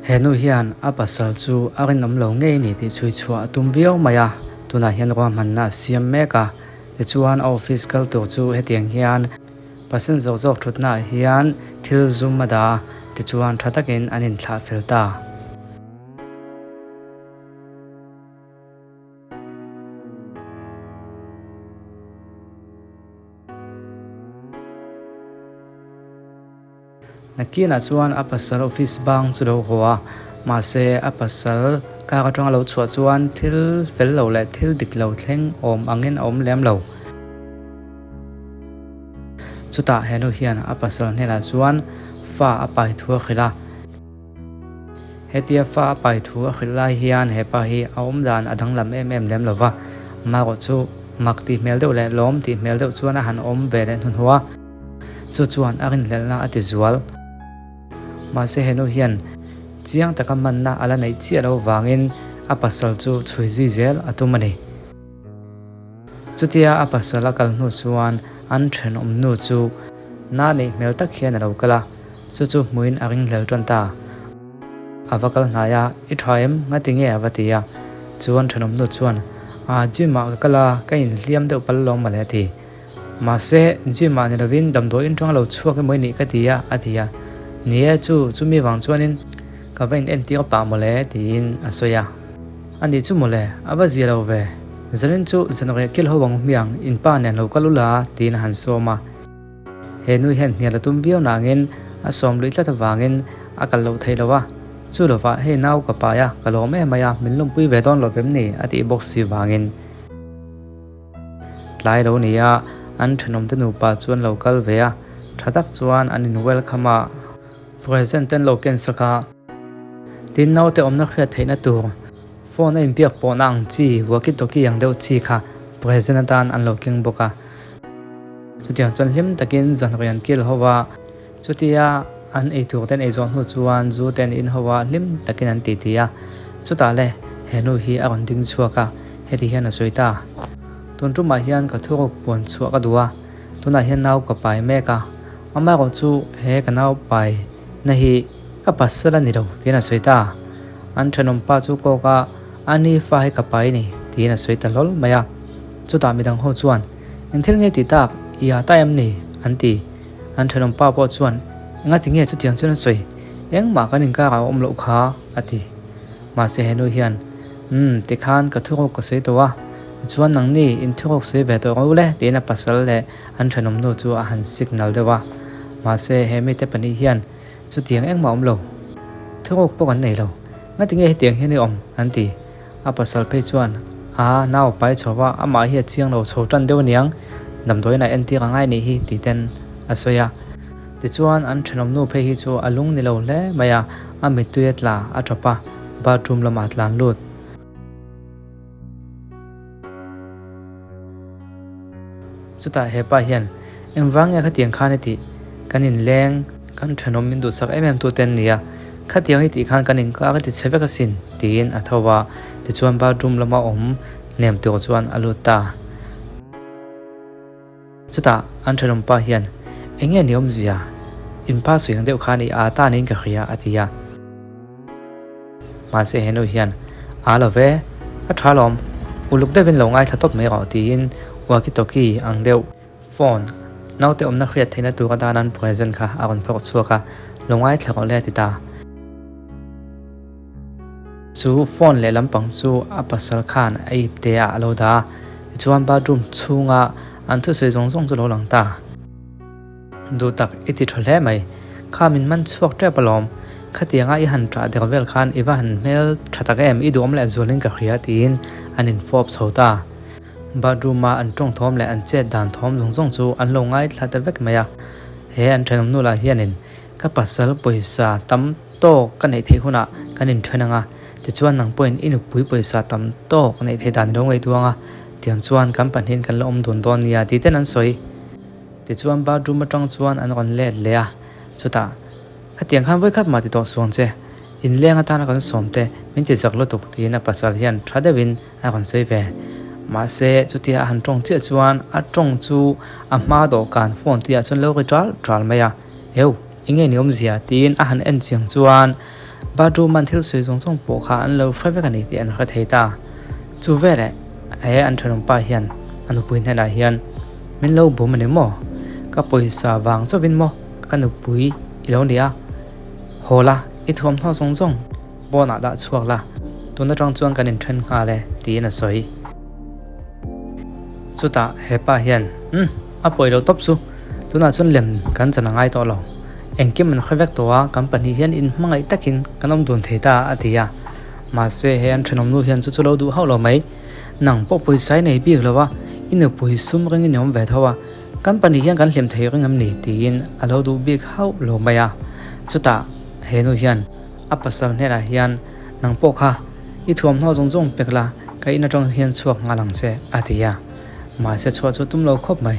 He nu hian a pasal chu a rinawm lo ngei ni tih chhui chhuah a tum viau mai a, tunah hian ruahmanna a siam mek a, tichuan a office kal tur chu hetiang hian passenger zawk thutnaah hian thil zum a dah a, tichuan tha takin an inthlah fel ta. Nakinah chuan a pasal office bang chu lo haw a, mahse a pasal kar atanga lo chhuah chuan thil fel lo leh thil dik lo thleng awm angin a awm lem lo. Chutah henu hian a pasal hnenah chuan fa a pai thu a hrilh a. Hetia fa a pai thu a hrilh lai hian he pa hi a awm dan a danglam em em lem lo va, amaherawh chu mak tih hmel deuh leh lawm tih hmel deuh chuan a han awm ve leh hnuhnawh a, chu chuan a rinhlelhna a ti zual. Mahse henu hian chiang taka manna a la neih chiah loh vangin a pasal chu chhui zui zel a tum a ni. Chutia a pasal a kal hnu chuan an thenawm nu chu na neih hmel tak hian a lo kal a, chu chu hmuin a ringhlel tan ta. A va kal hnai a, I tha em? Ngati nge? a va ti a. Chu an thenawm nu chuan, A, gym ah ka kal a, ka inhliam deuh pal lawm mawle a ti. Mahse, gym ah ni lovin damdawi in tang lo chhuak emaw i nih ka ti a, a ti a. Ni e, chu chumi vang chuanin ka va in entir pah mawle tiin a sawi a. A nih chu mawle, a va zia lo ve. Zanin chu zanriah kil ho ang hmiang, in pa nen lo kal ula, tiin a han sawm a. He nu hian hnial a tum viau nangin a sawm luih tlat avangin a kal loh theih lo a. Chu lovah hei nau ka pai a, ka lawm em mai a, min lawmpui ve dawn lo vem ni, a tih bawk si vangin. Tlai lo ni a, an thenawmte nupa chu an lo kal ve a, tha tak chuan an in welcome a. Present te an lo ken sak a, tin naute awmna hriat theihna tur phone a inbiak pawhna ang chi walkie talkie ang deuh chi kha present atan an lo keng bawk a. Chutiang chuan hlim takin zanriah an kil ho a, chutia an eitur te an ei zawh hnu chuan zu te an in ho a, hlim takin an titi a. Chutah le he nu hi a rawn ding chhuak a, heti hian a sawi ta, Tun tumah hian ka thuruk puan chhuah ka duh a, tunah hian nau ka pai mek a, amaherawh chu he ka nau pai na hi ka pasal a ni lo tiin a sawi ta. An thenawm pa chu kawk a, a ni fa hi ka pai ni tiin a sawi ta hlawl mai a. Chutah midang ho chuan, Eng thil nge tih tak, i a ta em ni? an ti. An thenawm pa pawh chuan, Engati nge chutiang chuan a sawi? Engmah kan inkarah a awm loh kha, a ti. Mahse henu hian, Umm, tikhan ka thuruk ka sawi tawh a, tichuan nangni in thuruk sawi ve tawh ro le, tiin a pasal leh an thenawm nu chu a han signal deuh a. Mahse he mite pahnih hian chutiang engmah awm lo, thuruk pawh kan nei lo, ngati nge hetiang hian i awm? an ti. A pasal phei chuan, A, nau pai chho va, amah hi a chiang lo chho tan deuh aniang, damdawiin a entir a ngai nih hi, tih ten a sawi a. Tichuan an thenawm nu phei hi chu a lung ni lo hle mai a, a mittui a tla a tap a, bathroom lamah a tlan lut. Chutah hepa hian, Engvang nge khatiang khan i tih? Kan inleng, kan thenawm min duhsak em em tute an ni a, khatiang i tih khan kan inkar i ti chhe vek asin, tiin a tho a, tichuan bathroom lama awm hnem tur chuan a lut ta. Chutah an thenawm pa hian, Eng nge ni awmzia? In pa sawi ang deuh khan i aa ta niin ka hria, a ti a. Mahse henu hian, Aa lo ve, ka tha lawm, uluk deuhin lo ngaithla tawp mai rawh, tiin walkie talkie ang deuh phone naute awmna hriat theihna tur atan an present kha a rawn phawrh chhuak a, lo ngaithla rawh le a ti ta. Chu phone leh lampang chu a pasal khan a ip te ah a lo dah a, tichuan bathroom chhunga an thusawi zawng zawng chu lo lang ta. Duh tak i ti tha hle mai, kha min man chhuak tep alawm, khatianga i han ṭah der vel khan i va han hmel tha tak em, i duhawm leh zualin ka hria tiin an infawp chho ta. Bathroom-a an tawng thawm leh an chet dan thawm zawng zawng chu an lo ngaithla ta vek mai a, he an thenawm nu lah hianin ka pasal pawisa tam tawk ka neih theih hunah kan inthen ang a, tichuan nang pawhin i nupui pawisa tam tawk neih theih dan i lo ngaihtuang a, tiang chuan kan pahnihin kan la awm dun dawn nia tih ten an sawi. Tichuan bathroom atang chuan an rawn let leh a, chutah, Hetiang khan vawikhat mah ti tawh suang che, inleng atana kan sawm te min ti zak lutuk tiin a pasal hian tha deuhin a rawn sawi ve. Mahse, chutia a han tawng chiah chuan a tawng chu a hma dawhkan phone tihah chuan lo ri ṭal ṭal mai a, Eu, enge ni awmzia? tiin a han en chiang chuan. Bathroom an thil sawi zawng zawng pawh kha an lo hre vek a ni tih an hre thei ta. Chu veleh he an thenawm pa hian a nupui hnenah hian, Min lo bum a ni maw? Ka pawisa vang chauhin maw ka nupui i lo ni a? Haw la, i thuamhnaw zawng zawng pawnah dah chhuak la, tun atang chuan kan inthen nghal e, tiin a sawi. Chutah he pa hian, Umm, a pawi lo tawp chu, tunah chuan lem kan chan a ngai tawh lo. Engkim an hre vek tawh a, kan pahnih hian inhmangaih takin kan awm dun thei ta, a ti a. Mahse he an thenawm nu hian chu chu lo duh hauh lo mai. Nang pawh pawisa i nei bik lo a, i nupui sum ringin i awm ve tho a, kan pahnih hian kan hlim thei ring em ni? tiin a lo duh bik hauh lo mai a. Chutah he nu hian a pasal hnenah hian, Nang pawh kha i thuamhnaw zawng zawng pek la, ka in atang hian chhuak nghal ang che, a ti a. Mahse chhuah chu tum lo khawp mai.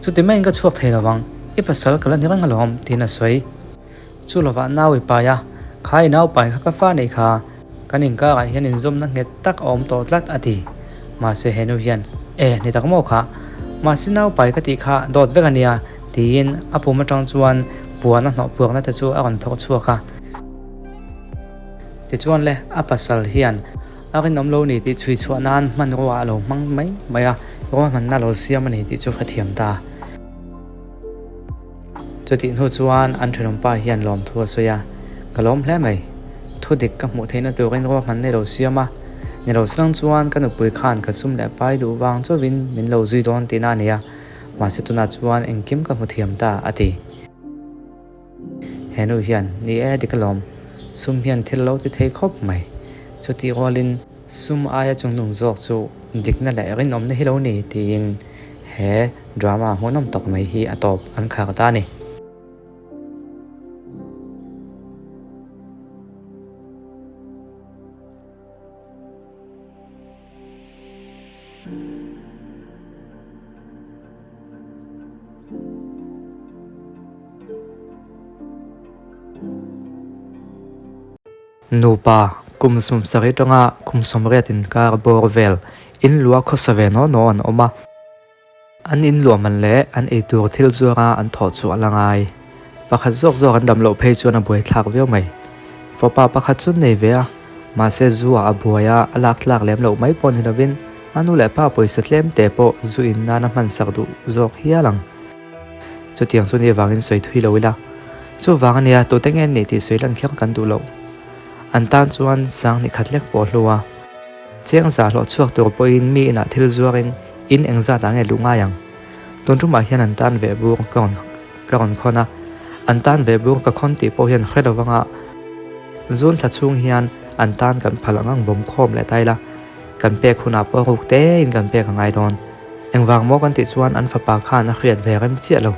Chuti maiin ka chhuak thei lo ang, i pasal ka la ni reng alawm, tiin a sawi. Chu lovah nau i pai a, kha i nau pai kha ka fa neih kha, kan inkarah hian inzawmna nghet tak a awm tawh tlat a ti. Mahse he nu hian, E, ni tak maw kha, mahse nau pai ka tih kha dawt vek a nia, tiin a pum atang chuan puan a hnawh puakna te chu a rawn phawrh chhuak a. Tichuan le, a pasal hian a rinawm lo ni tih chhui chhuah nan hmanrua a lo hmang mai mai a, ruahmanna a lo siam a ni tih chu hrethiam ta. Chutih hnu chuan an thenawmpa hian lawmthu a sawi a, Ka lawm hle mai. Thu dik ka hmuh theihna turin ruahmanna i lo siam a, ni lo salang chuan ka nupui khan ka sum leh pai duh vang chauhin min lo zui dawn tihna a ni a, mahse tunah chuan engkim ka hmu thiam ta, a ti. He nu hian, Ni e, dik alawm. Sum hian thil lo ti thei khawp mai. Chutih rualin sum aia chungnung zawk chu dikna leh rinawmna hi lo ni, tiin he drama hmuhnawm tak mai hi a tawp an khar ta a ni. Nupa kum sawmsarih atanga kum sawmriat inkar bawr vel in luah khawsa ve naw naw an awm a. An in luah man leh an eitur thil zuara an thawh chhuah la ngai. Pakhat zawk zawk an dam loh phei chuan a buaithlak viau mai. Fapa pakhat chu nei ve a, mahse zu ah a buai a, a lak tlak lem loh mai pawh ni lovin a nu leh pa pawisa tlem te pawh zu in nan a hman sak duh zawk hial ang. Chutiang chu ni avangin sawi thui lo ila. Chuvang ania tute nge an nih tih sawi lan kher kan duh loh. An tan chuan sang ni khat lek pawh a hlu a. Chiang zah hlawh chhuak tur pawhin mi inah thil zuarin in engzat ah nge luh ngai ang? Tun tumah hian an tan ve bur ka rawn ka rawn khawn a, an tan ve bur ka khawn tih pawh hian hre lo vanga zun thla chhung hian an tan kan phal ang ang bawm khawm leh ta ila, kan pek hunah pawh ruk tein kan pek a ngai dawn. Engvang maw kan tih chuan an fapa khan a hriat ve rem chiah lo.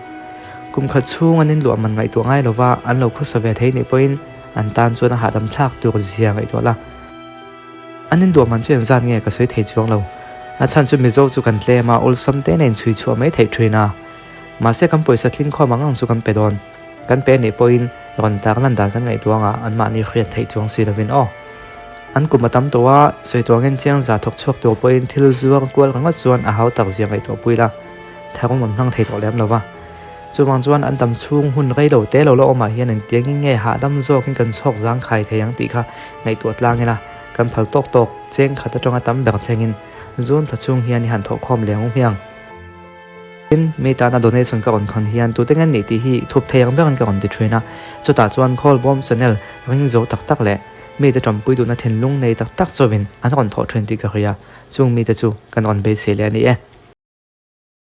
Kum khat chhung an inluah man ngaihtuah ngai lova an lo khawsa ve thei nih pawhin an tan chuan a hahdam thlak tur zia ngaihtuah la. An induah man chu engzat nge ka sawi thei chuang lo. A chhan chu Mizo chu kan tlem a, awlsam te nen chhui chhuah mai theih thin a. Mahse kan pawisa tling khawm ang ang chu kan pe dawn. Kan pe nih pawhin rawn tak lan dan kan ngaihtuah anga anmahni hriat theih chuang si lovin aw. An kum a tam tawh a, sawi tuangin chiang za thawk chhuak tur pawhin thil zuar kual ringawt chuan a hau tak zia ngaihtuah pui la, tharum an hmang thei tawh lem lo va. Chuvang chuan an dam chhung hun rei lo te lo la awmah hian engtiangin nge hahdam zawkin kan chhawk zangkhai thei ang tih kha ngaihtuah tlang ila, kan phal tawk tawk cheng khat atanga tam ber thlengin zun thla chhung hian i han thawh khawm leh ang hmiang. Tin, mi tana donation ka rawn khawn hian tute nge nih tih hi thup thei ang berin ka rawn ti thin a, chutah chuan Khawlbawm channel ring zo tak tak leh mite tanpui duhna thinlung nei tak tak chauhin an rawn thawh thin tih ka hria, chung mite chu kan rawn beisei leh a ni e.